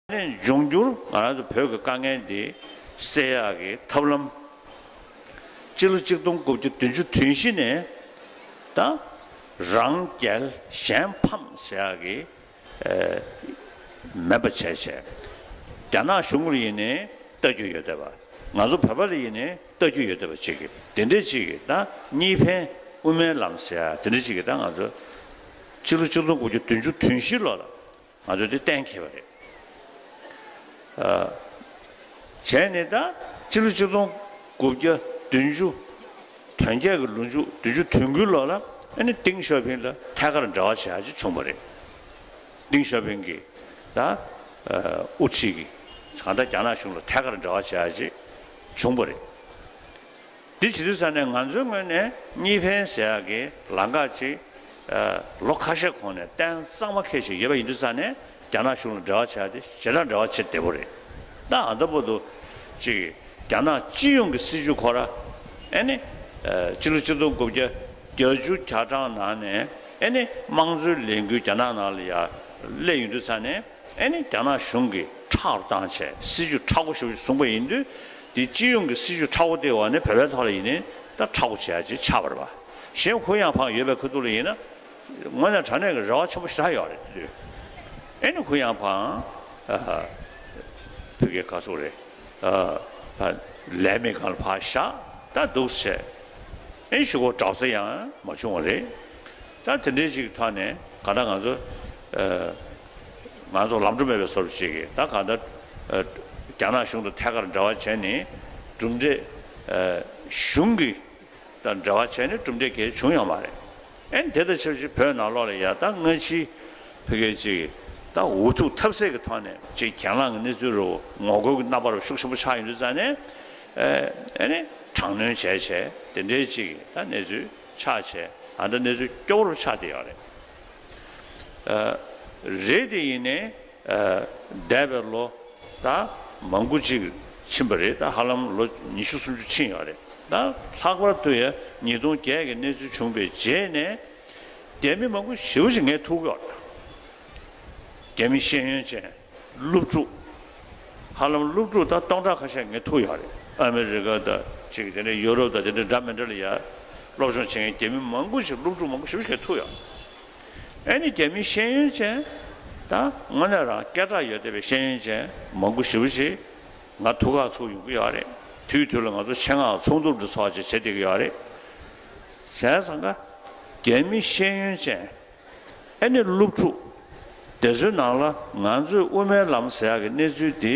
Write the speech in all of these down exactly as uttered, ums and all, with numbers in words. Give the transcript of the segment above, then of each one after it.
ནས་འབྱུང་འགྱུར་ང་རང་ཚོ་བོད་ཀྱི་དཀའ་ངལ་འདི་སེལ་ཡག་གི་ཐབས་ལམ། སྤྱི་ལོ་ཆིག་སྟོང་དགུ་བརྒྱ་བདུན་ཅུ་དོན་བཞི་ནས་ད་རང་རྒྱལ་གཞན་ཕམ་ཟེར་ཡག་གི་ཨེ་མེད་པ་བྱས་བྱས། རྒྱ་ནག་གཞུང་ལ་ཡིན་ནའི་ལྟ་རྒྱུ་ཡོད་བསྡད་པ། ང་ཚོ་བོད་པ་ལ་ཡིན་ནའི་ལྟ་རྒྱུ་ཡོད་བསྡད་པ་ཅིག་གི་དེ་འདྲས་ཅིག་གི་ད་གཉིས་ཕན་དབུ་མའི་ལམ་ཟེར་ཡག་དེ་འདྲས་ཅིག་གི་ད་ང་ཚོ་སྤྱི་ལོ་ཆིག་སྟོང་དགུ་བརྒྱ་བདུན་ཅུ་དོན་བཞི་ལོ་ལ། ང་ཚོས་དེ་གཏན་འཁེལ་བ་རེད། ཨ། བྱས་ནས་ད་སྤྱི་ལོ་ཆིག་སྟོང་དགུ་བརྒྱ་བདུན་ཅུ་དོན་བརྒྱད་ཀྱི་ལོ་མཇུག་བདུན་ཅུ་དོན་དགུའི་ལོ་ལ་ཨ་ནི་ཏེང་ཞའོ་ཕིང་ལ་ཐད་ཀར་འབྲེལ་བ་བྱེད་ཡག་ཅིག་བྱུང་བ་རེད། ཏེང་ཞའོ་ཕིང་གིས་ད་ཨ་དབུ་ཁྲིད་ཀྱིས་གང་ལྟར་རྒྱ་ནག་གཞུང་ལ་ཐད་ཀར་འབྲེལ་བ་བྱེད་ཡག་ཅིག་བྱུང་བ་རེད། འདི་བྱེད་དུས་ཙ་ནས་ང་ཚོའི་ངོས་ནས་གཉིས་ཕན་ཟེར་ཡག་གི་ལམ་ཁ་ཅིག་ཨ་ལོ་ཁ་ཤས་གོང་ནས་གཏན་གཙང་མ་འཁེལ་བཞིན་ཡོད་པ་ཡིན་དུས་ཙ་ནས་རྒྱ་ནག་གཞུང་ལ་འབྲེལ་བ་བྱ་དེ་ཞེ་དྲག་འབྲེལ་བ་བྱེད་བདེ་པོ་རེད། ད་ཨ་ད་བར་དུ་ཅིག་རྒྱ་ནག་སྤྱི་ཡོངས་ཀྱི་སྲིད་བྱུས་ཁོ་ར་ཨེ་ནི་ཨ་སྤྱི་ལོ་ཆིག་སྟོང་དགུ་བརྒྱ་བརྒྱད་ཅུ་གྱ་གྲངས་ནང་ནས་ཨེ་ནི་དམངས་གཙོའི་ལས་འགུལ་རྒྱ་ནག་ནང་ལ་ཡ་སླེབས་ཡོང་དུས་ཙ་ནས། ཨེ་ནི་རྒྱ་ནག་གཞུང་གིས་མཁྲེགས་པོ་བཏང་བྱས་སྲིད་བྱུས་མཁྲེགས་པོ་ཞེ་པོ་ཞིག་བཟུང་པ་ཡིན་དུས། དེ་སྤྱི་ཡོངས་ཀྱི་སྲིད་བྱུས་མཁྲེགས་པོ་དེའི་འོག་ནས་བོད་པའི་ཐོག་ལ་ཡིན་ནའི་ད་མཁྲེགས་པོ་བྱེད་ཡག་ཅིག་ཆགས་པ་རེད་པ། གཞན་ཧུ་ཡང་ཕང་ཡོད་པའི་ཁ་ཐུག་ལ་ཡིན་ན། དངོས་གནས་དྲང་གནས་ཀྱི་རེ་བ་ཆེན་པོ་ཞེ་དྲག་ཡོད་རེད་དེ་དུས། ཨེ་ནི་ཧུ་ཡང་ཕང་ཨ་ཕ་གིའི་ག་ཟེར་རེད། ཨ་ལས་མེད་སྒང་ལ་ཕར་བཞག་ད་འདུག་སེ་བྱས། ཨེ་ཤུ་གུ་འདྲ་ས་ཡང་མ་བྱུང་བ་རེད། ད་དེ་འདྲའི་ཅིག་ཐོག་ནས་གང་ལྟར་ང་ཚོ་ཨ་ང་ཚོ་ལམ་འགྲོ་མེད་པའི་བཟོ་འདྲ་ཅིག་གིས་ད་གང་ལྟར་ཨ་རྒྱ་ནག་གཞུང་དང་ཐད་ཀར་འབྲེལ་བ་བྱས་ནས་གྲུབ་འབྲས་ཨ་གཞུང་གི་དང་འབྲེལ་བ་བྱས་ནས་གྲུབ་འབྲས་གལ་བྱུང་ཡོད་མ་རེད། ཨེ་ནི་དེ་དང་ཆབས་ཅིག་བོད་ནང་ལོགས་ལ་ཡ་ད་སྔ་ཕྱི་ཕ་གི་ཅིག་ད་འུ་ཐུག་ཐབས་ཟད་ཀྱི་ཐོག་ནས་ཅིག་གྱེན་ལངས་ཀྱི་གནས་ཚུལ་རུ་ངོ་རྒོལ་གྱི་རྣམ་པ་རུ་ཤུགས་ཆེན་པོ་ཆགས་ཡོང་དུས་ཙ་ནས་ཨེ་ཨེ་ནི་དྲག་གནོན་བྱས་བྱས་དེ་འདྲའི་ཅིག་ད་གནས་ཚུལ་ཆགས་བྱས་ཨ་ད་གནས་ཚུལ་སྐྱོ་བོ་རུ་ཆགས་བསྡད་ཡོད་རེད། ཨ་རེད་དེ་ཡིན་ནའི། ཨ་འདས་པའི་ལོ་ད་མང་པོ་ཅིག་ཕྱིན་པ་རེད། ད་ཧ་ལམ་ལོ་ཉི་ཤུ་སུམ་ཅུ་ཕྱིན་ཡོད་རེད། ད་ལྷག་པར་དུ་ཡ་ཉིས་སྟོང་བརྒྱད་ཀྱི་གནས་ཚུལ་བྱུང་པའི་རྗེས་ནས་རྒྱ་མི་མང་པོ་ཞེ་པོ་ཅིག་ངས་ཐུག་ཡོད་རེད། རྒྱ་མི་ཤེས་ཡོན་ཅན་སློབ་ཕྲུག་ཧ་ལམ་སློབ་ཕྲུག་ད་སྟོང་ཕྲག་ཁ་ཤས་ངས་ཐུག་ཡོད་རེད། ཨ་མི་རི་ཀ་དང་ཅིག་དེ་ནས་ཡུ་རོབ་དང་དེ་འདྲ་འདྲ་མི་འདྲ་ལ་ཡ་སློབ་སྦྱོང་བྱེད་མཁན་རྒྱ་མི་མང་པོ་ཞིག་སློབ་ཕྲུག་མང་པོ་ཞེ་པོ་ཅིག་ངས་ཐུག་ཡོད་རེད། ཨེ་ནི་རྒྱ་མི་ཤེས་ཡོན་ཅན་ད་དངོས་གནས་རང་སྐད་གྲགས་ཡོད་བསྡད་པའི་ཤེས་ཡོན་ཅན་མང་པོ་ཞེ་པོ་ཅིག་ང་ཐུག་ག་ཚུར་ཡོང་གི་ཡོད་རེད། དུས་དུས་ལ་ང་ཚོ་ཆེད་མངགས་ཚོགས་འདུ་འདྲ་ཚོགས་བྱས་བྱེད་བསྡད་ཀྱི་ཡོད་རེད། བྱས་ཙང་ཀ་རྒྱ་མི་ཤེས་ཡོན་ཅན་ཨེ་ནི་སློབ་ཕྲུག་དེ་ཚོའི་ནང་ལ་ང་ཚོས་དབུ་མའི་ལམ་ཟེར་ཡག་གི་གནས་ཚུལ་དེ་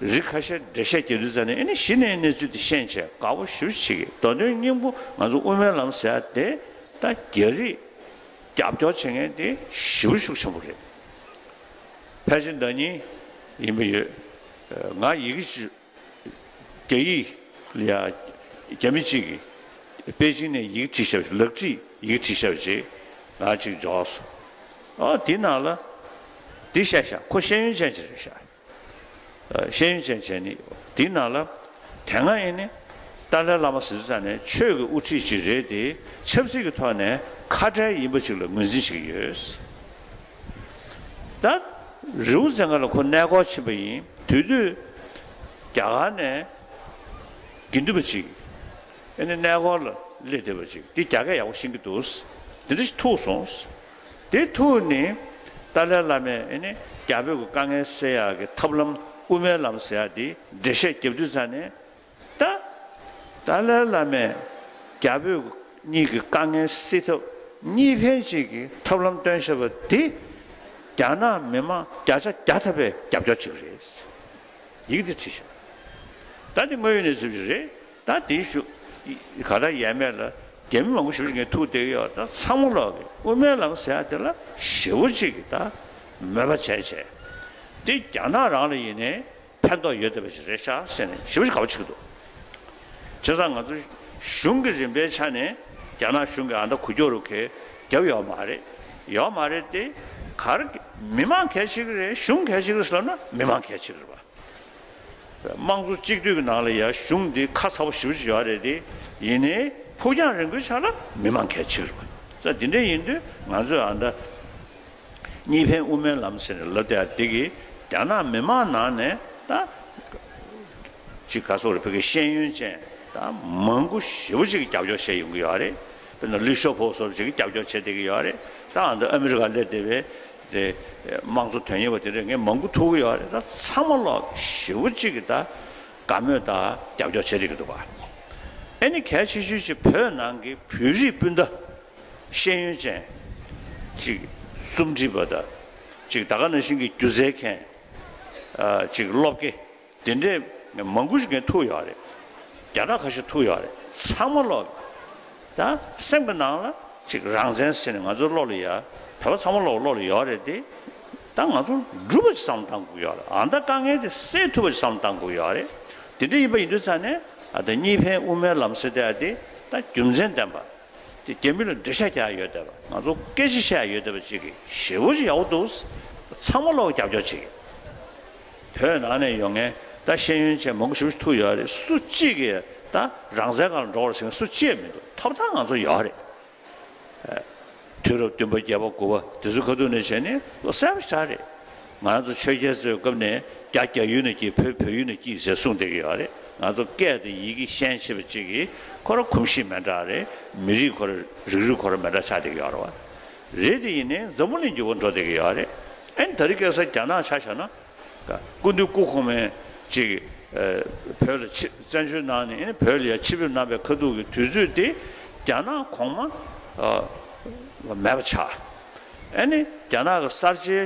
རིགས་ཁ་ཤས་འགྲེལ་བཤད་རྒྱག་དུས་ཙ་ནས་ཨེ་ནི་གཞི་ནས་གནས་ཚུལ་དེ་ཤེས་བྱས་དགའ་པོ་ཞེ་པོ་ཅིག་གིས་མདོ་དོན་སྙིང་པོ་ང་ཚོ་དབུ་མའི་ལམ་ཟེར་ཡག་དེ། ད་རྒྱ་རིགས་རྒྱབ་སྐྱོར་བྱེད་མཁན་དེ་ཞེ་པོ་ཤུགས་ཆེན་པོ་རེད། ཕལ་ཆེར་ཟླ་ཉིན་ཡིན་པ་ཡོད། ང་ཡི་གེ་ཅིག་རྒྱ་ཡིག་ལ་ཡ་རྒྱ་མི་གཅིག་གིས་པེ་ཅིང་ནས་ཡི་གེ་བྲིས་ཤག་ལག་བྲིས་ཡི་གེ་བྲིས་ཤག་ཅིག་ང་གཅིག་འབྱོར་སོང་། ཨ་དེ་ནང་ལ་དེ་བཤད་ཤག་ཁོ་ཤེས་ཡོན་ཅན་ཅིག་རེད་ཤག་ཤེས་ཡོན་ཅན་བྱས་ནས་དེའི་ནང་ལ་དེ་སྔ་ཡིན་ནི་ཏཱ་ལའི་བླ་མ་ཟེར་དུས་ཙ་ནས་ཆོས་ཀྱི་དབུ་ཁྲིད་ཅིག་རེད་དེ། ཆབ་སྲིད་ཀྱི་ཐོག་ནས་ཁ་བྲལ་ཡིན་པ་ཅིག་ལ་ངོས་འཛིན་བྱེད་ཀྱི་ཡོད། ད་རི་བོ་རྩེ་ལྔ་ལ་ཁོ་གནས་སྐོར་ཕྱིན་པ་ཡིན། དེ་དུས་རྒྱ་གར་ནས་དགེ་འདུན་པ་ཅིག་ཨེ་ནི་གནས་སྐོར་ལ་སླེབས་བསྡད་པ་ཅིག་དེ་རྒྱ་སྐད་ཡག་པོ་ཤེས་ཀྱི་འདུག་དེ་འདྲ་ཞིག་ཐུག་སོང་། དེ་ཐུག་ནས་ཏཱ་ལའི་བླ་མས་ཨེ་ནི་རྒྱ་བོད་ཀྱི་དཀའ་ངལ་སེལ་ཡག་གི་ཐབས་ལམ་དབུ་མའི་ལམ་ཟེར་ཡག་དེ་འགྲེལ་བཤད་རྒྱབ་དུས་ཙ་ནས། ད་ཏཱ་ལའི་བླ་མས་རྒྱ་བོད་གཉིས་ཀྱི་དཀའ་ངལ་སེལ་ཐབས་གཉིས་ཕན་ཅིག་གི་ཐབས་ལམ་སྟོན་བཞག་པ་དེ་རྒྱ་ནག་མི་མང་བརྒྱ་ཆ་བརྒྱ་ཐམ་པས་རྒྱབ་སྐྱོར་བྱེད་ཀྱི་རེད། ཡི་གེ་དེ་བྲིས་ཤག་ད་དེ་དངོས་ཡོད་གནས་ཚུལ་ཞིག་རེད། ད་དེའི་ཤུགས་ག་ད་ཡས་མས་ལ་རྒྱ་མི་མང་པོ་ཞེ་པོ་ཅིག་ངས་ཐུག་བསྡད་ཀྱི་ཡོད། ད་ཚང་མ་ལོག་གི་དབུ་མའི་ལམ་ཟེར་ཡག་དེ་ལ་ཞེ་པོ་ཅིག་གི་ད་མོས་པ་བྱས་བྱས། དེ་རྒྱ་ནག་རང་ལ་ཡིན་ནའི་ཕན་ཐོགས་ཡོད་བསྡད་པ་ཞིག་རེད་ཤག་ཟེར་ནས་ཞེ་པོ་ཅིག་དགའ་པོ་བྱེད་ཀྱི་འདུག་བྱས་ཙང་ང་ཚོ་གཞུང་གི་རིམ་པའི་ཆ་ནས་རྒྱ་ནག་གཞུང་གིས་ཨ་མདའ་འགུལ་སྐྱོད་རུ་ཁེལ་རྒྱབ་ཡོད་མ་རེད། ཡོད་མ་རེད་དེ། ག་རེ་མི་མང་གལ་ཆེ་གི་རེད། གཞུང་གལ་ཆེ་གི་རེད་ཟེར་ལབ་ན་མི་མང་གལ་ཆེ་གི་རེད་པ། དམངས་གཙོ་གཅིག་སྡུད་ཀྱི་ནང་ལ་ཡ་གཞུང་འདི་ཁ་ཚ་པོ་ཞེ་པོ་ཅིག་ཡོད་རེད་དེ། ཡིན་ནའི་ཕུགས་རྒྱང་རིང་པོའི་ཆ་ལ་མི་མང་གལ་ཆེ་གི་རེད་པ། ཙང་འདི་འདྲ་ཡིན་དུས་ང་ཚོས་ཨ་མདའ་ གཉིས་ཕན་དབུ་མའི་ལམ་ཟེར་ནས་ལབ་བསྡད་ཡ་དེ་གིས་རྒྱ་ནག་མི་མང་ནང་ནས་ད་ཅིག་ག་སོགས་རེད། བོད་ཀྱི་ཤེས་ཡོན་ཅན་ད་མང་པོ་ཞེ་པོ་ཅིག་གིས་རྒྱབ་སྐྱོར་བྱས་ཡོང་གི་ཡོད་རེད། དཔེར་ན་ལི་ཤོ་ཕོ་སོགས་ཅིག་གིས་རྒྱབ་སྐྱོར་བྱས་བསྡད་ཀྱི་ཡོད་རེད། ད་ཨ་ནི་ཨ་མི་རི་ཀ་སླེབས་བསྡད་པའི་དེ་དམངས་གཙོ་དོན་གཉེར་བ་དེ་འདྲ་ངས་མང་པོ་ཐུག་གི་ཡོད་རེད། ད་ཚང་མ་ལོག་ཞེ་པོ་ཅིག་གིས་ད་དགའ་མོས་དང་རྒྱབ་སྐྱོར་བྱས་བསྡད་ཀྱི་འདུག་ག་ཨ་ནི་གལ་ཆེ་ཤོས་ཅིག་བོད་ནང་གི་བོད་རིགས་སྤུན་ཟླ་ཤེས་ཡོན་ཅན་ཅིག་རྩོམ་སྒྲིག་པ་དང་ཅིག་ད་ག་ནང་བཞིན་གྱི་སྒྱུ་རྩལ་མཁན་ཅིག་སློབ་དགེ་དེ་འདྲས་མང་པོ་ཞིག་ངས་ཐུག་ཡོད་རེད། བརྒྱ་ཕྲག་ཁ་ཤས་ཐུག་ཡོད་རེད། ཚང་མ་ལོག་ད་སེམས་ཀྱི་ནང་ལ་ཅིག་རང་བཙན་ཟེར་ནས་ང་ཚོའི་བློ་ལ་ཡ་བོད་པ་ཚང་མ་ལོག་བློ་ལ་ཡོད་རེད་དེ། ད་ང་ཚོ་འགྲུབ་པ་ཅིག་བསམ་བློ་བཏང་དགོས་ཡོད་རེད། ཨ་ད་དཀའ་ངལ་དེ་སེལ་ཐུབ་པ་ཅིག་བསམ་བློ་བཏང་དགོས་ཡོད་རེད། དེ་འདྲ་ཡིན་པ་ཡིན་དུས་ཙང་ནས་ཨ་ད་གཉིས་ཕན་དབུ་མའི་ལམ་ཟེར་དེ་ཨ་དེ་ད་རྒྱུ་མཚན་ལྡན་པ། དེ་རྒྱ་མི་ལ་འགྲེལ་བཤད་རྒྱག་ཡ་ཡོད་བསྡད་པ། ང་ཚོ་སྐད་ཆ་བཤད་ཡ་ཡོད་བསྡད་པ་ཅིག་གི་ཞེ་པོ་ཅིག་ཡག་པོ་འདུག་ཚང་མ་ལོག་རྒྱབ་སྐྱོར་བྱེད་ཀྱི། བོད་ནང་ནས་ཡོང་མཁན་ད་ཤེས་ཡོན་ཅན་མང་པོ་ཞེ་པོ་ཅིག་ཐུག་ཡོད་རེད། སུ་གཅིག་གིས་ད་རང་བཙན་སྒང་ལ་འགྲོ་བར་ཟེར་མཁན་སུ་གཅིག་མི་འདུག་ཐོབ་ཐང་ང་ཚོ་ཡོད་རེད། དུས་རབས་བདུན་པ་བརྒྱད་པ་དགུ་པ་དེ་ཚོའི་ཁ་ཐུག་ནས་བྱས་ནས་གསལ་པོ་ཞེ་དྲག་རེད། ང་རང་ཚོ་ཆོས་རྒྱལ་ཚོའི་སྐབས་ནས་རྒྱ་རྒྱ་ཡུལ་ནས་སྐྱེས། བོད་བོད་ཡུལ་ནས་སྐྱེས་ཟེར་གསུངས་བསྡད་ཀྱི་ཡོད་རེད། ང་ཚོ་སྐད་དང་ཡི་གེ་ཤན་ཕྱེ་བ་གཅིག་གིས་ཁོ་རང་གོམས་གཤིས་མི་འདྲ་རེད། མི་རིགས་ཁོ་རང་རིགས་རུས་ཁོ་རང་མི་འདྲ་ཆགས་བསྡད་ཀྱི་ཡོད་རེད་བ། རེད་དེ་ཡིན་ནའི་འཛམ་བུ་གླིང་འགྱུར་བ་འགྲོ་བསྡད་ཀྱི་ཡོད་རེད། ཨ་ནི་དེ་རིང་ཁ་སང་རྒྱ་ནག་ཆ་བཞག་ན། སྐུ་མདུན་སྐུ་གོང་མས་ཅིག་ཨ་བོད་ལ་ཆིབས་བཙན་བྱོལ་ནང་ནས་ཨ་ནི་བོད་ལ་ཡ་ཆིབས་བསྒྱུར་གནང་བའི་ཁ་ཐུག་གི་དུས་ཚོད་དེ་རྒྱ་ནག་གོང་མ་ཨ་མེད་པ་ཆགས། ཨ་ནི་རྒྱ་ནག་གི་གསར་བརྗེ་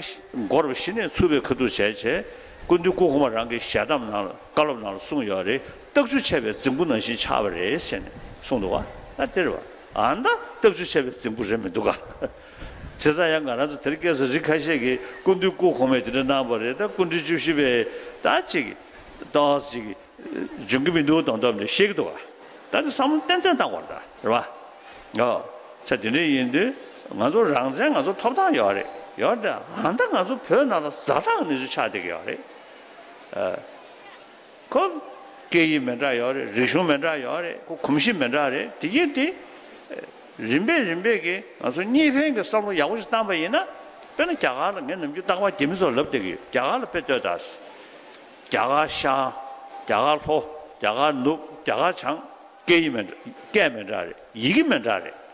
འགོ་ར་བ་གཞི་ནས་ཚུགས་པའི་ཁ་ཐུག་བྱས་བྱས། སྐུ་མདུན་སྐུ་གོང་མ་རང་གི་ཞལ་གདམས་ནང་ལ་བཀའ་སློབ་ནང་ལ་གསུངས་ཡོད་རེད། རྟག་ཆུ་ཆད་པའི་རྫིང་བུ་ནང་བཞིན་ཆགས་པ་རེད་ཟེར་ནས་གསུངས་འདུག་བ། ད་དེ་རེད་བ། ཨ་ད་རྟག་ཆུ་ཆད་པའི་རྫིང་བུ་རེད་མི་འདུག་ག་བྱས་ཙང་ཡང་ང་རང་ཚོ་དེ་རིང་ཁ་སང་རིགས་ཁ་ཤས་ཀྱིས་སྐུ་མདུན་སྐུ་གོང་མས་དེ་འདྲ་གནང་བ་རེད། ད་སྐུ་ཕྲེང་བཅུ་བཞི་པས་ད་ཅིག་ཏོག་ཙམ་ཅིག་འཇོན་གྱི་མི་འདུག་དོན་དག་འདྲ་བཤད་ཀྱི་འདུག་ག་ད་དེ་བསམ་བློ་ཏན་ཏན་བཏང་དགོས་རེད། ད་རེད་བ། ཨོ། ཆ་དེ་འདྲ་ཡིན་དུས་ང་ཚོ་རང་བཙན་ང་ཚོ་ཐོབ་ཐང་ཡོད་རེད། ཡོད་རེད། ད་ཨ་ད་ང་ཚོ་བོད་ནང་ལ་ཛ་དྲག་གི་གནས་ཚུལ་ཆགས་བསྡད་ཀྱི་ཡོད་རེད། ཨ། ཁོ་སྐད་ཡིག་མི་འདྲ་ཡོད་རེད། རིག་གཞུང་མི་འདྲ་ཡོད་རེད། ཁོ་གོམས་གཤིས་མི་འདྲ་རེད། དེ་གས་དེ་རིམ་པས་རིམ་པས་ཀྱིས་ང་ཚོ་གཉིས་ཕན་གྱི་བསམ་བློ་ཡག་པོ་ཞིག་བཏང་པ་ཡིན་ན། དཔེར་ན་རྒྱ་གར་ལ་ངས་ནམ་རྒྱུན་རྟག་པར་རྒྱ་མི་ཚོར་ལབ་བསྡད་ཀྱི་ཡོད། རྒྱ་གར་ལ་དཔེ་ལྟོས་དང་། རྒྱ་གར་ཤར། རྒྱ་གར་ལྷོ། རྒྱ་གར་ནུབ། རྒྱ་གར་བྱང་། སྐད་ཡིག་མི་འདྲ། སྐད་མི་འདྲ་རེད། ཡི་གེ་མི་འདྲ་རེད།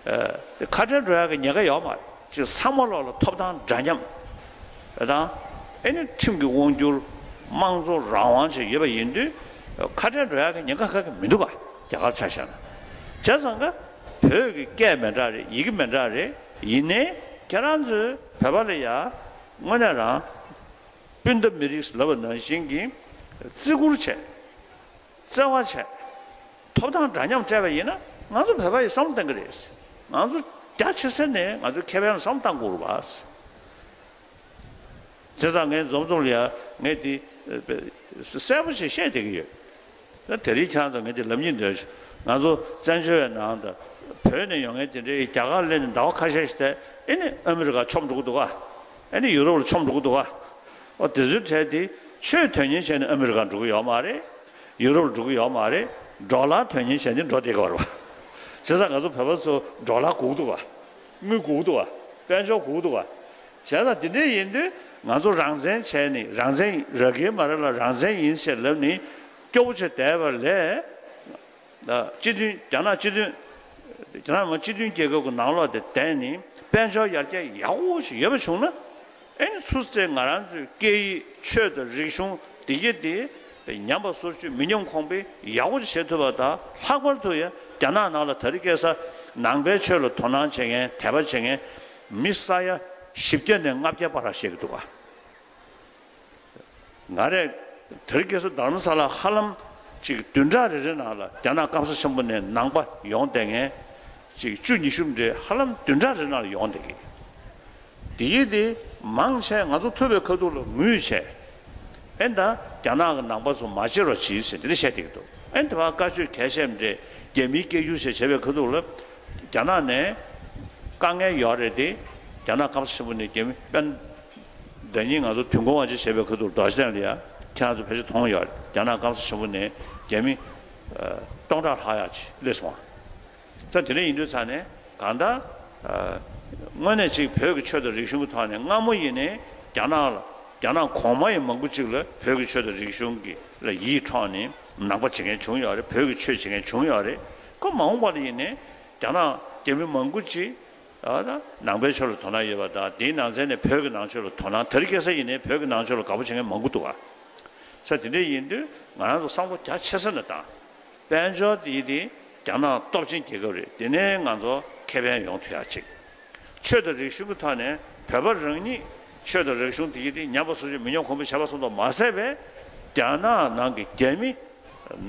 ཨ། དེ་ཁ་བྲལ་འགྲོ་ཡག་གི་ཉེན་ཁ་ཡོད་མ་རེད། ཅིག་ཚང་མ་ལོག་ལ་ཐོབ་ཐང་འདྲ་མཉམ་རེད་དང་། ཨེ་ནི་ཁྲིམས་ཀྱི་དབང་སྒྱུར། དམངས་གཙོ་རང་དབང་བཅས་ཡོད་པ་ཡིན་དུས། ཁ་བྲལ་འགྲོ་ཡག་གི་ཉེན་ཁ་ག་གེ་མི་འདུག་ག་རྒྱ་གར་ཆ་བཞག་ན། བྱས་ཙང་ཀ་བོད་ཀྱི་སྐད་མི་འདྲ་རེད། ཡི་གེ་མི་འདྲ་རེད། ཡིན་ནའི་ཁྱེད་རང་ཚོས་བོད་པ་ལ་ཡ་དངོས་གནས་རང་སྤུན་ཟླ་མི་རིགས་ལབ་པ་ནང་བཞིན་གྱི་བརྩི་བཀུར་བྱས། བརྩེ་བ་བྱས། ཐོབ་ཐང་འདྲ་མཉམ་སྤྲད་པ་ཡིན་ན། ང་ཚོ་བོད་པ་ཡིས་བསམ་བློ་གཏང་གི་རེད། ང་ཚོ་རྒྱ་ཆེ་ས་ནས་ང་ཚོའི་ཁེ་ཕན་ལ་བསམ་བློ་གཏང་དགོས་རེད་པ། བྱས་ཙང་ངས་འཛོམས་འཛོམས་ལ་ཡ་ངས་དེ་གསལ་པོ་ཞིག་བཤད་བསྡད་ཀྱི་ཡོད། ད་དེ་རིང་ཁྱེད་རང་ཚོ་ངས་དེ་ལབ་སྙིང་འདོད་བྱུང་། ང་ཚོ་བཙན་བྱོལ་བའི་ནང་དུ་བོད་ནས་ཡོང་མཁན་དེ་འདྲའི་རྒྱ་གར་སླེབས་ནས་ཟླ་བ་ཁ་ཤས་ཤིག་བསྡད། ཨེ་ནི་ཨ་མི་རི་ཀར་མཆོངས་འགྲོ་གི་འདུག་ག་ཨེ་ནི་ཡུ་རོབ་ལ་མཆོངས་འགྲོ་གི་འདུག་ག་ཨོ། དེ་ཚོའི་གྲས་དེ་ཆོས་དོན་གཉེར་བྱས་ནས་ཨ་མི་རི་ཀར་འགྲོ་གི་ཡོད་མ་རེད། ཡུ་རོབ་ལ་འགྲོ་གི་ཡོད་མ་རེད། ཌོ་ལར་དོན་གཉེར་བྱས་ནས་འགྲོ་བསྡད་ཀྱི་ཡོད་རེད་པ། བྱས་ཙང་ང་ཚོ་བོད་པ་ཚོ་ཌོ་ལར་དགོས་ཀྱི་འདུག་ག་དངུལ་དགོས་ཀྱི་འདུག་ག་དཔལ་འབྱོར་དགོས་ཀྱི་འདུག་ག་བྱས་ཙང་དེ་འདྲ་ཡིན་དུས་ང་ཚོ་རང་བཙན་བྱས་ནས། རང་བཙན་ར་གའི་མ་ར་ལ་རང་བཙན་ཡིན་ཟེར་ལབ་ནས་སྐྱོ་པོ་བྱས་བསྡད་པ་ལས། སྤྱི་མཐུན། རྒྱ་ནག་སྤྱི་མཐུན། རྒྱ་ནག་མི་དམངས་སྤྱི་མཐུན་རྒྱལ་ཁབ་ཀྱི་ནང་ལོགས་དེ་བསྡད་ནས་དཔལ་འབྱོར་ཡར་རྒྱས་ཡག་པོ་ཞིག་ཡོད་པ་བྱུང་ན། ཨེ་ནི་ཚུར་ཚེ་ང་རང་ཚོའི་སྐད་ཡིག་ཆོས་དང་རིག་གཞུང་འདི་གས་དེ་ཉམས་པ་སོར་ཆུད་མི་ཉམས་གོང་འཕེལ་ཡག་པོ་ཞིག་བྱེད་ཐུབ་པ་དང་། ལྷག་པར་དུ་ཡང་རྒྱ་ནག་ནང་ལ་དེ་རིང་ཁ་སང་ནང་པའི་ཆོས་ལ་དོ་སྣང་བྱེད་མཁན། དད་པ་བྱེད་མཁན་མི་ས་ཡ་བཞི་བརྒྱ་ནས་ལྔ་བརྒྱ་བར་ལ་བཤད་ཀྱི་འདུག་ག་ང་རས་དེ་རིང་ཁ་སང་རྡ་རམ་ས་ལ་ཧ་ལམ་ཅིག་བདུན་ཕྲག་རེ་རེ་ནང་ལ་རྒྱ་ནག་སྐམ་ས་ཆེན་པོ་ནས་ནང་པ་ཡོང་བསྡད་མཁན་ཅིག་བཅུ་ཉི་ཤུ་འདྲ་ཧ་ལམ་བདུན་ཕྲག་རེ་ནང་ལ་ཡོང་བསྡད་ཀྱི། དེ་ཡིན་དེ་མང་ཆེ་ང་ཚོ་ཐུབ་པའི་ཁ་ཐུག་ལ་ངུས་བྱས། ཨེ་ད་རྒྱ་ནག་གི་ནང་པ་ཚོ་མ་བརྗེད་རོགས་གྱིས་ཟེར་དེ་འདྲ་བཤད་བསྡད་ཀྱི་འདུག་ཨེ་དེ་བར་བཀའ་ཆོས་གལ་ཆེ་འདྲ་རྒྱ་མིའི་སྐད་སྒྱུར་བྱས་བྱས་པའི་ཁ་ཐུག་ལ་རྒྱ་ནག་ནས་དཀའ་ངལ་ཡོད་རེད་དེ། རྒྱ་ནག་སྐམ་ས་ཆེན་པོ་ནས་རྒྱ་མི་དཔོན། ཟླ་ཉིན་ང་ཚོ་དུས་འཁོར་དབང་ཆེན་བྱེད་པའི་ཁ་ཐུག་རྡོ་རྗེ་གདན་ལ་ཡ་ཁྱེད་རང་ཚོ་ཕལ་ཆེར་མཐོང་ཡོད་རེད། རྒྱ་ནག་སྐམ་ས་ཆེན་པོ་ནས་རྒྱ་མི་ཨ་སྟོང་ཕྲག་ལྷག་ཡག་ཅིག་སླེབས་སོང་བ། ཙང་དེ་འདྲ་ཡིན་དུས་ཙང་ནས་གང་ལྟར་ དངོས་གནས་ཅིག་བོད་ཀྱི་ཆོས་དང་རིག་གཞུང་གི་ཐོག་ནས་སྔ་མོ་ཡིན་ནའི་རྒྱ་ནག་ལ་རྒྱ་ནག་གོང་མ་ཡི་མང་པོ་ཅིག་ལ་བོད་ཀྱི་ཆོས་དང་རིག་གཞུང་གི་ལ་ཡིད་འཕྲོག་ནས་ནང་པ་བྱེད་མཁན་བྱུང་ཡོད་རེད། བོད་ཀྱི་ཆོས་བྱེད་མཁན་བྱུང་ཡོད་རེད། ཁོ་མ་འོངས་པ་ལ་ཡིན་ནའི་རྒྱ་ནག་རྒྱ་མི་མང་པོ་ཅིག་ཨ་ད་ནང་པའི་ཆོས་ལ་དོ་སྣང་ཡོད་པ་དང་དེའི་ནང་ཚན་ནས་བོད་ཀྱི་ནང་ཆོས་ལ་དོ་སྣང་དེ་རིང་ཁ་སང་ཡིན་ནའི་བོད་ཀྱི་ནང་ཆོས་ལ་དགའ་པོ་བྱེད་མཁན་མང་པོ་འདུག་ག་ས་དེ་འདྲ་ཡིན་དུས་ང་རང་ཚོ་བསམ་བློ་རྒྱ་ཆེ་ས་ནས་བཏང་། དཔལ་འབྱོར་དེ་དེ་རྒྱ་ནག་སྟོབས་ཆེན་རྒྱལ་ཁབ་རེད། དེ་ནས་ང་ཚོ་ཁེ་ཕན་ཡོང་ཐུབ་ཡག་ཅིག་ཆོས་དང་རིག་གཞུང་གི་ཐོག་ནས་བོད་པ་རང་ཉིད་ཆོས་དང་རིག་གཞུང་དེ་དེ་ཉམས་པ་སོར་ཆུད་མི་ཉམས་གོང་འཕེལ་བྱས་པ་སོགས་དང་མ་ཟད་པའི་རྒྱ་ནག་ནང་གི་རྒྱ་མི་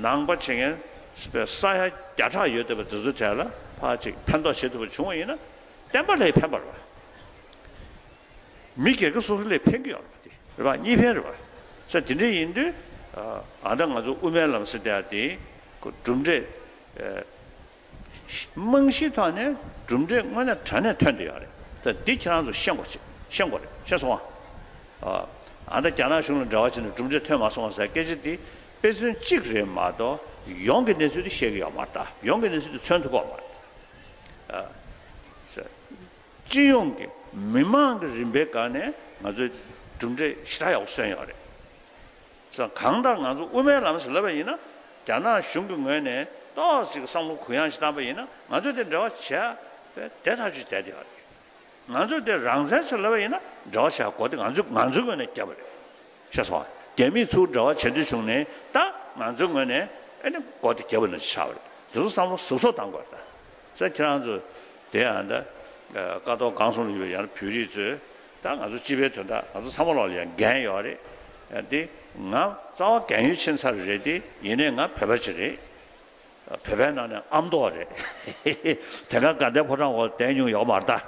ནང་པ་བྱེད་མཁན་ས་ཡ་བརྒྱ་ཕྲག་ཡོད་བསྡད་པ་དེ་ཚོ་གྲས་ལ་ཕར་ཅིག་ཕན་ཐོགས་བྱེད་ཐུབ་པ་བྱུང་བ་ཡིན་ན་བསྟན་པ་ལ་ཕན་པ་རེད་བ། མི་སྒེར་གྱི་སོ་སོ་ལ་ཕན་གྱི་ཡོད་རེད་བ། དེ་རེད་བ། གཉིས་ཕན་རེད་བ། ས་དེ་འདྲ་ཡིན་དུས་ཨ་ད་ང་ཚོ་དབུ་མའི་ལམ་ཟེར་དེ་ཡ་དེ་ཁོ་གྲུབ་འབྲས་རྨང་གཞིའི་ཐོག་ནས་གྲུབ་འབྲས་དངོས་གནས་དྲང་གནས་ཐོན་བསྡད་ཡོད་རེད། ད་འདི་ཁྱེད་རང་ཚོ་ཤེས་དགོས་ཆེ་ཤེས་དགོས་རེད། ཤེས་སོང་ཨ། ཨ་ད་རྒྱ་ནག་གཞུང་ལ་འབྲེལ་བ་བྱས་ནས་གྲུབ་འབྲས་ཐོན་མ་སོང་བ་ཟེར་སྐད་ཆ་འདི་དཔེ་མཚོན་གཅིག་རེད་མ་གཏོགས་ཡོངས་ཀྱི་གནས་ཚུལ་འདི་ཤེས་ཀྱི་ཡོད་མ་རེད། ད་ཡོངས་ཀྱི་གནས་ཚུལ་འདི་མཚོན་ཐུབ་ཀྱི་ཡོད་མ་རེད། ཨ། སྤྱི་ཡོངས་ཀྱི་མི་མང་གི་རིམ་པའི་སྒང་ནས་ང་ཚོས་གྲུབ་འབྲས་ཞེ་དྲག་ཡག་པོ་སོན་ཡོད་རེད། ས་གང་ལྟར་ང་ཚོ་དབུ་མའི་ལམ་ཟེར་ལབ་པ་ཡིན་ན་རྒྱ་ནག་གཞུང་གི་ངོས་ནས་ཏོག་ཙམ་བསམ་བློ་གུ་ཡངས་ཤིག་བཏང་པ་ཡིན་ན་ང་ཚོས་དེ་འབྲེལ་བ་བྱས་པའི་བདེ་ཐག་ཆོད་བསྡད་ཡོད་རེད། ང་ཚོས་དེ་རང་བཙན་ཟེར་ལབ་པ་ཡིན་ན་འབྲེལ་བ་བྱས་སྒོ་དེ་ང་ཚོའི་ང་ཚོའི་ངོས་ནས་བརྒྱབ་པ་རེད། ཤེས་སོང་ཨ། རྒྱ་མིས་ཚུར་འབྲེལ་བ་བྱེད་འདོད་བྱུང་ནས་ད་ང་ཚོའི་ངོས་ནས་ཨེ་ནི་སྒོ་དེ་བརྒྱབ་པ་ནང་བཞིན་ཆགས་པ་རེད། དེ་ཚོ་བསམ་བློ་གཟབ་གཟབ་གཏང་དགོས་རེད་ད། ས་ཁྱེད་རང་ཚོ་དེ་ཡང་ད་ཀ་ཐོག་གང་སོང་ལ་ཡོད་པའི་ཡང་བོད་རིགས་ཚོས་ད་ང་ཚོ་སྤྱི་པའི་དོན་དག་ང་ཚོ་ཚང་མ་ལོག་ལ་ཡང་འགན་ཡོད་རེད། དེ་ང་རྩ་བ་རྒན་ཡོལ་ཕྱིན་ཚར་རེད། དེ་ཡིན་ནའི་ང་བོད་པ་ཅིག་རེད། བོད་པའི་ནང་ནས་ཨ་མདོ་བ་རེད། དེ་སྔ་དགའ་ལྡན་ཕོ་བྲང་འོག་བསྡད་མྱོང་ཡོད་མ་རེད་ད།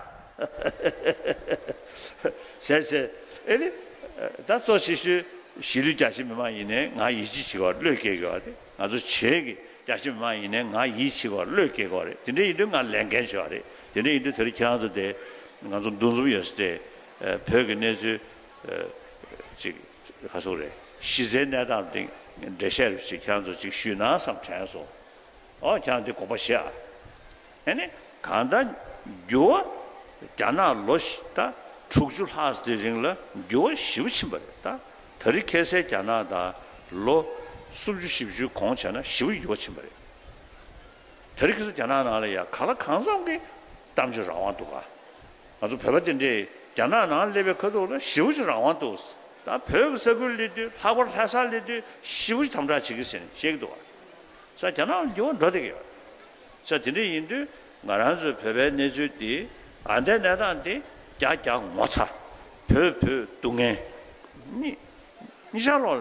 ཟེར་ཟེར་ཨེ་ནི་ད་གཙོ་ཆེ་ཤོས་གཞིས་ལུས་རྒྱ་ཆེ་མི་མང་ཡིན་ནའི་ང་ཡིད་ཆེས་བྱེད་དགོས་བློས་འགེལ་དགོས་རེད། ང་ཚོ་བྱེས་ཀྱི་རྒྱ་ཆེ་མི་མང་ཡིན་ནའི་ང་ཡིད་ཆེས་དགོས་བློས་འགེལ་དགོས་རེད། དེ་འདྲ་ཡིན་དུས་ང་ལས་འགན་ཆེ་བ་རེད། དེ་འདྲ་ཡིན་དུས་དེ་རིང་ཁྱེད་རང་ཚོ་དེ་ང་ཚོ་འདུ་འཛོམས་ཡོད་ས་དེ་བོད་ཀྱི་གནས་ཚུལ་ཅིག་ག་ཚོད་རེད། གཞི་རྩའི་གནས་སྟངས་སྟེང་འགྲེལ་བཤད་རེ་ཞིག་ཁྱེད་རང་ཚོ་ཅིག་ཞུས་ན་བསམ་དྲན་སོང་། ཨོ་ཁྱེད་རང་འདི་དགོངས་པ་བཞེས་ཨ། ཨེ་ནི་གང་ལྟར་འགྱུར་བ་རྒྱ་ནག་ལོ་ད་དྲུག་ཅུ་ལྷག་ཙམ་དེ་རིང་ལ་འགྱུར་བ་ཞེ་པོ་ཕྱིན་པ་རེད་ད། ད་རེས་ཁ་སང་རྒྱ་ནག་ད་ལོ་སུམ་ཅུ་བཞི་བཅུའི་གོང་བྱས་ན་ཞེ་པོ་འགྱུར་བ་ཕྱིན་པ་རེད། ད་རེས་ཁ་སང་རྒྱ་ནག་ནང་ལ་ཡ་གང་ལ་གང་འཚམ་གྱི་གཏམ་བརྗོད་རང་དབང་འདུག་ག་ང་ཚོ་བོད་པ་དེ་འདྲས་རྒྱ་ནག་ནང་སླེབས་པའི་ཁ་ཐུག་ལ་ཞེ་པོ་ཅིག་རང་དབང་འདུག་ད་བོད་ཀྱི་ས་ཁུལ་སླེབས་དུས་ལྷག་པར་ལྷ་སར་སླེབས་དུས་ཞེ་པོ་ཅིག་དམ་དྲག་བྱེད་ཀྱི་ཟེར་ནས་བཤད་ཀྱི་འདུག་ག་ས་རྒྱ་ནག་འགྱུར་བ་འགྲོ་བསྡད་ཀྱི་ཡོད། ས་དེ་འདྲས་ཡིན་དུས་ང་རང་ཚོའི་བོད་པའི་གནས་ཚུལ་འདི་ཨ་འདའི་གནས་སྟངས་འདི་རྒྱ་རྒྱ་ངོ་ཚ། བོད་བོད་སྡུག་བསྔལ་གཉིས་གཉིས་ཆར་ལོག་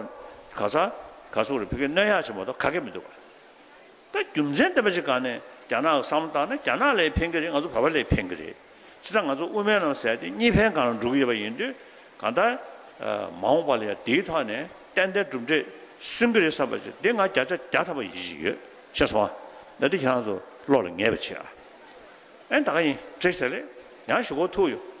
ག་ས་ག་སོག་རེ་ཕ་གི་གནོད་ཡག་ཆེན་པོ་དང་ག་གེ་མི་འདུག་ག་ད་རྒྱུ་མཚན་ལྡན་པ་ཞིག་སྒང་ནས་རྒྱ་ནག་གི་བསམ་བློ་བཏང་ན་རྒྱ་ནག་ལ་ཕན་གྱི་རེད། ང་ཚོ་བོད་པ་ལ་ཕན་གྱི་རེད། བྱས་ཙང་ང་ཚོ་དབུ་མའི་ལམ་ཟེར་དེ་གཉིས་ཕན་སྒང་ལ་འགྲོ་གི་ཡོད་པ་ཡིན་དུས་གང་ལྟར་མ་འོངས་པ་ལ་ཡང་དེའི་ཐོག་ནས་ཏན་ཏན་གྲུབ་འབྲས་སོན་གྱི་རེད་བསམ་པ་ཞིག་འདི་ང་བརྒྱ་ཆ་བརྒྱ་ཐམ་པ་ཡིད་ཆེས་ཡོད། ཤེས་སོང་ཨ། ད་འདི་ཁྱེད་རང་ཚོ་བློ་ལ་ངེས་པ་བྱེད་ཨ། ཨེ་ད་ག་ཡིན་བྲིས་ཟེར་ལེ། ཡང་ཞུ་གོ་ཐུག་ཡོད།